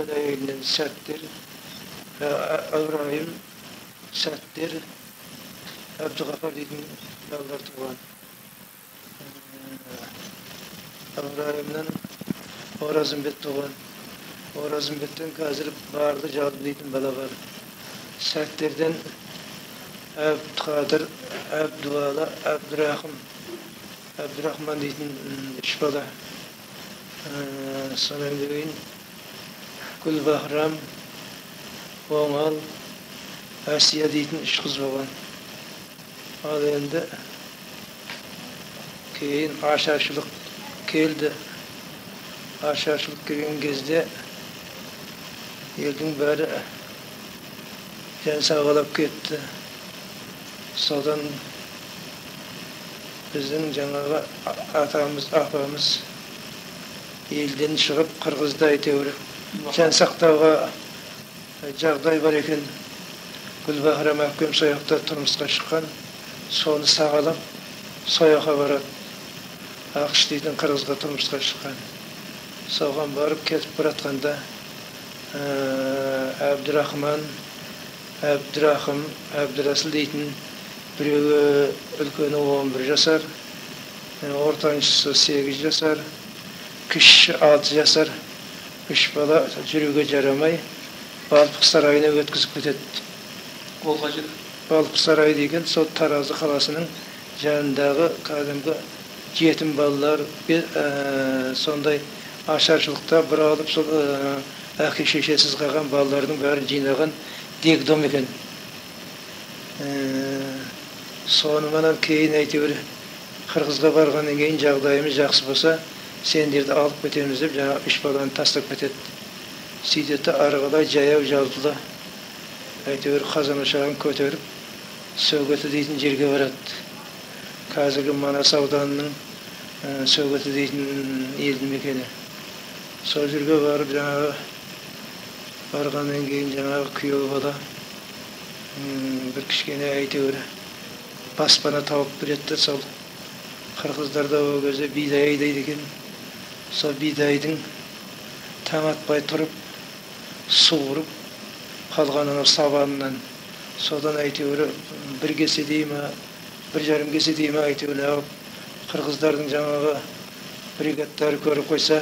Үлкен әйелінен Сәттер, Ыбырайым, Сәттер, Әбдіғапар дейтін балалар туған. Ыбырайымнан Оразымбет туған. Оразымбеттен қазір Барлы Жалды дейтін бала бар. Сәттерден Әбдіқадыр, Әбдуала, Әбдірахым, Әбдірахман дейтін үш бала. Содан кейін Гүлбахрам, Оңал, Әсия дейтін үш қыз болған. Ал енді кейін ашаршылық келді. Ашаршылық келген кезде елдің бәрі жан сағалап кетті. Содан біздің жаңағы атамыз, апамыз елден шығып Қырғызда әйтеуір жан сақтауға жағдай бар екен. Гүлбахрам әпкем сол жақта тұрмысқа шыққан, соны сағалап сол жаққа барады. Ақш дейтін қырғызға тұрмысқа шыққан. Соған барып кетіп баратқанда Әбдірахман, Әбдірахым, Әбдірасыл дейтін біреуі үлкені 11 жасар, ортаншысы 8 жасар, кішісі 6 жасар. Үш бала жүруге жарамай Балпық сарайына өткізіп кетеді. Ол қай жер? Балпық сарайы деген сол Таразы қаласының жанындағы кәдімгі жетім балалар, сондай ашаршылықта бір алып сол әке шешесіз қалған балалардың бәрін жинаған дегдом екен. Сонымен кейін әйтеуір Қырғызға барғаннан кейін жағдайымыз жақсы болса, сендерді алып кетеміз деп жаңа үш баланы тастап кетеді. Сөйтеді ары қарай жаяу жалпылы әйтеуір қазан ошағын көтеріп Сөгеті дейтін жерге барады. Қазіргі Манас ауданының Сөгеті дейтін елді мекені. Сол жерге барып жаңағы барғаннан кейін жаңағы күйеу бала бір кішкене әйтеуір баспана тауып береді. Сол қырғыздарда ол кезде бидай айдайды екен. Сол бидайдың таң атпай тұрып суырып қалған анау сабанынан, содан әйтеуір бір кесе дей ма, 1,5 кесе дей ма әйтеуір неғып қырғыздардың жаңағы бригадтары көріп қойса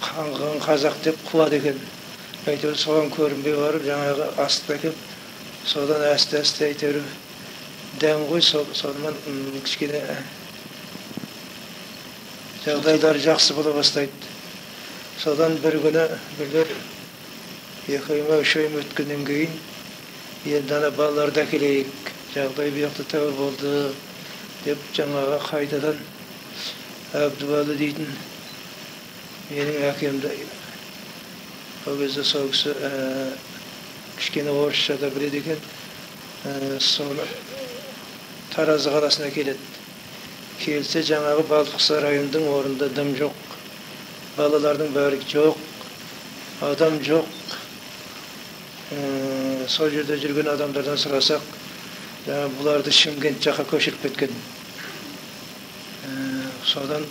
қаңғыған қазақ деп қуады екен. Әйтеуір соған көрінбей барып жаңағы асты әкеп, содан әсте-әсте әйтеуір дән ғой, сонымен кішкене жағдайлары жақсы бола бастайды. Содан бір күні бірлер 2 ай ма 3 ай ма өткеннен кейін енді ана балаларды әкелейік, жағдай бұл жақта тәуір болды деп жаңағы қайтадан Әбдуәлі дейтін менің әкемді, ол кезде сол кісі кішкене орысша да біледі екен, соны Таразы қаласына келеді. Келсе жаңағы Балпық сарайының орнында дым жоқ, балалардың бәрі жоқ, адам жоқ. Сол жерде жүрген адамдардан сұрасақ, жаңа бұларды Шымкент жаққа көшіріп кеткен. Содан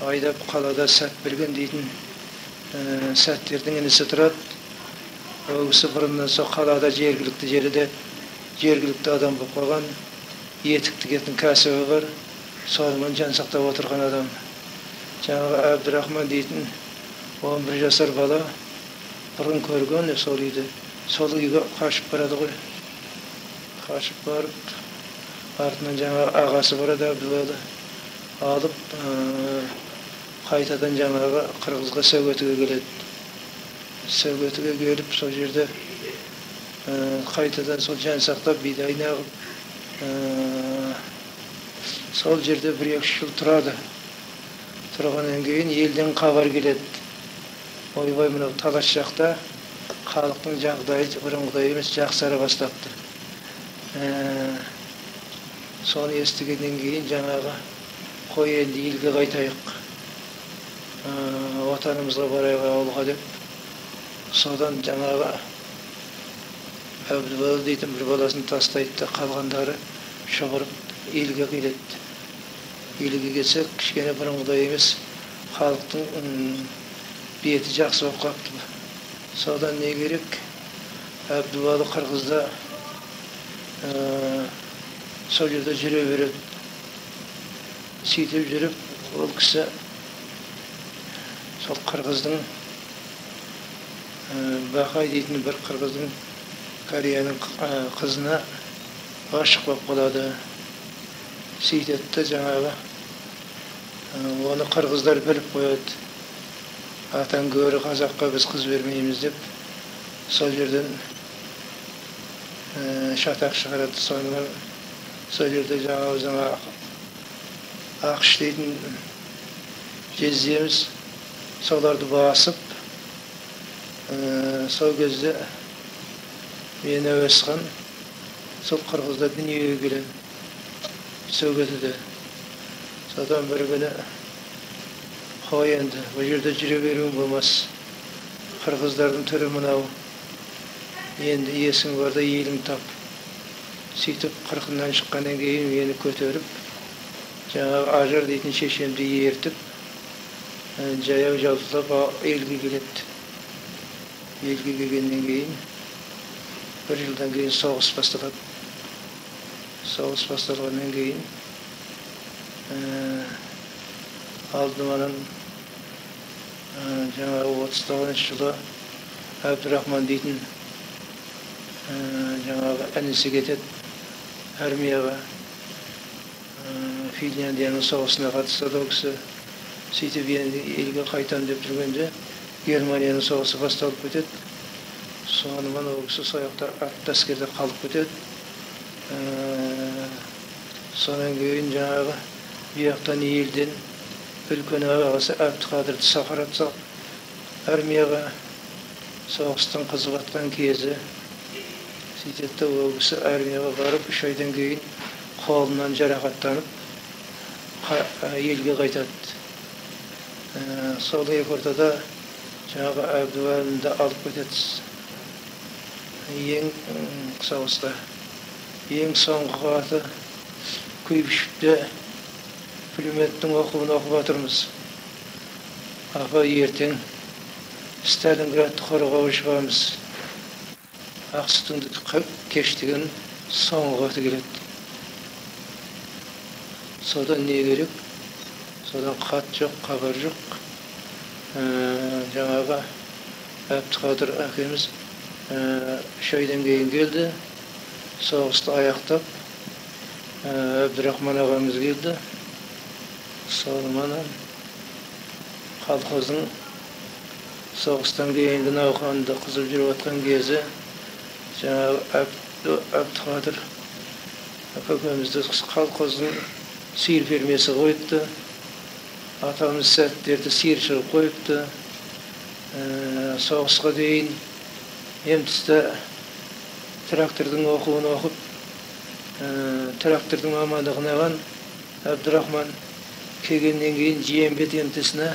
айдап қалада Сәтберген дейтін Сәттердің інісі тұрады. Ол кісі бұрыннан сол қалада жергілікті жерде жергілікті адам болып қалған, етік тігетін кәсібі бар, сонымен жан сақтап отырған адам. Жаңағы Әбдірахман дейтін 11 жасар бала бұрын көрген сол үйді, сол үйге қашып барады ғой. Қашып барып, артынан жаңағы ағасы барады, Әбдуәлі алып қайтадан жаңағы Қырғызға Сөгетіге келеді. Сөгетіге келіп сол жерде қайтадан сол жан сақтап бидайын ағып, сол жерде 1-2 жыл тұрады. Тұрғаннан кейін елден хабар келеді. Ойбай, мынау Талас жақта халықтың жағдайы бұрынғыдай емес, жақсара бастапты. Соны естігеннен кейін жаңағы қой енді елге қайтайық, отанымызға барайық ауылға деп. Содан жаңағы Әбдуәлі дейтін бір баласын тастайды да қалғандары шұбырып елге келеді. Елге келсе кішкене бұрынғыдай емес, халықтың беті жақсы болып қалыпты. Содан не керек, Әбдуалы қырғызда сол жерде жүре береді. Сөйтіп жүріп, ол кісі сол қырғыздың Бақай дейтін бір қырғыздың Кореяның қызына ғашық болып қалады. Сөйтеді жаңағы, оны қырғыздар біліп қояды. Атаң көрі қазаққа біз қыз бермейміз деп сол жерден шатақ шығарады. Сонымен сол жерде жаңағы Ақш дейтін жездеміз соларды басып, сол кезде мен Әуесхан сол қырғызда дүниеге келемін. Сол кезде содан бір күні қой енді бұл жерде жүре беруім болмас, қырғыздардың түрі мынау, енді есің барда елің тап. Сөйтіп қырқынан шыққаннан кейін мені көтеріп, жаңағы Ажар дейтін шешемді ертіп, жаяу жалпылап елге келеді. Елге келгеннен кейін бір жылдан кейін соғыс басталады. Соғыс басталғаннан кейін алдыманан жаңағы 39 жылы Әбдірахман дейтін жаңағы інісі кетеді армияға. Финляндияның соғысына қатысады ол кісі. Сөйтіп енді елге қайтамын деп жүргенде Германияның соғысы басталып кетеді. Сонымен ол кісі сол жақта атты әскерде қалып кетеді. Содан кейін жаңағы бұяқтан елден үлкен ағасы Әбдіқадырды шақырады армияға. Соғыстың қызып атқан кезі. Сөйтеді ол кісі армияға барып 3 айдан кейін қолынан жарақаттанып елге қайтады. Сол екі ортада жаңағы Әбдуәліні алып кетеді. Ең соғыста ең соңғы қаты Куйбышевте пулеметтің оқуын оқып жатырмыз. Апа, ертең Сталинградты қорғауға шығамыз. Ақсүтіңді кеш деген соңғы қаты келеді. Содан не керек? Содан хат жоқ, хабар жоқ. Жаңағы Әбдіқадыр әкеміз 3 айдан кейін келді. Соғысты аяқтап, Әбдірахман ағамыз келді. Сонымен колхоздың соғыстан кейінгі науқанында қызып жүріп жатқан кезі жаңағы Әбдіқадыр көкемізді колхоздың сиыр фермесі қойыпты. Атамыз Сәттерді сиыр шығып қойыпты. Соғысқа дейін МТС-та трактордың оқуын оқып, трактордың мамандығын алған Әбдірахман келгеннен кейін Жиенбет МТС-на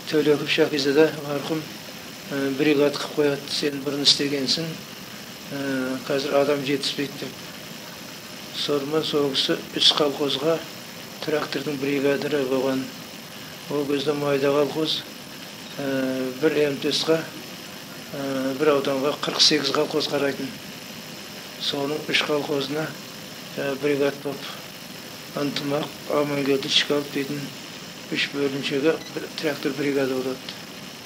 Төлеков Шахизада марқұм бригад қылып қояды. Сен бұрын істегенсің, қазір адам жетіспейді деп. Сонымен сол кісі 3 колхозға трактордың бригадирі болған. Ол кезде майда колхоз бір МТС-қа, бір ауданға 48 колхоз қарайтын. Соның 3 колхозына бригад болып Ынтымақ, Амангелді, Шкалып дейтін 3 бөлімшеге трактор бригада болады.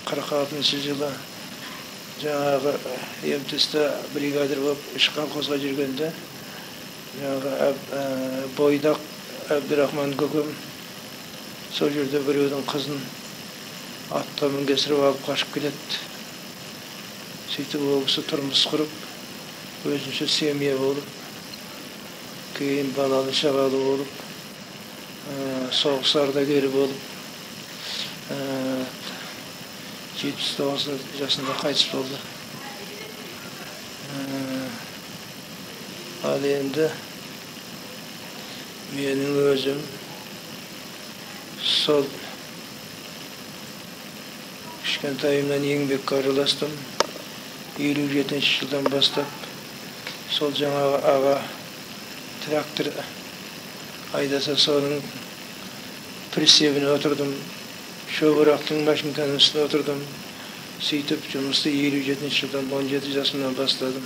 46 жылы жаңағы МТС-та бригадир болып 3 колхозға жүргенде жаңағы Бойдақ Әбдірахман көкем сол жерде біреудің қызын атқа мінгестіріп алып қашып келеді. Сөйтіп ол кісі тұрмыс құрып, өзінше семья болып, кейін балалы шағалы болып, соғыс ардагері болып, 79 жасында қайтыс болды. Ал енді менің өзім сол кішкентайымнан еңбекке араластым. 57 жылдан бастап сол жаңағы аға трактор айдаса соның прицебіне отырдым, шөбірақтың машинканың үстіне отырдым. Сөйтіп жұмысты 57 жылдан, 17 жасымнан бастадым.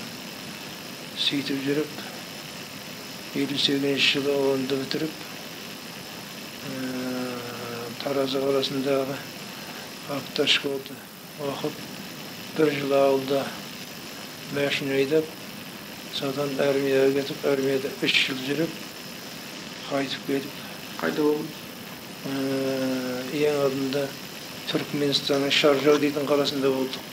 Сөйтіп жүріп, 58 жылы онды бітіріп, Таразы қаласындағы автошколды оқып, бір жыл ауылда машина айдап, содан армияға кетіп, армияда 3 жыл жүріп, қайтып келіп. Қайда болдыңыз? Ең алдында Түркменстанның Шаржау дейтін қаласында болдық.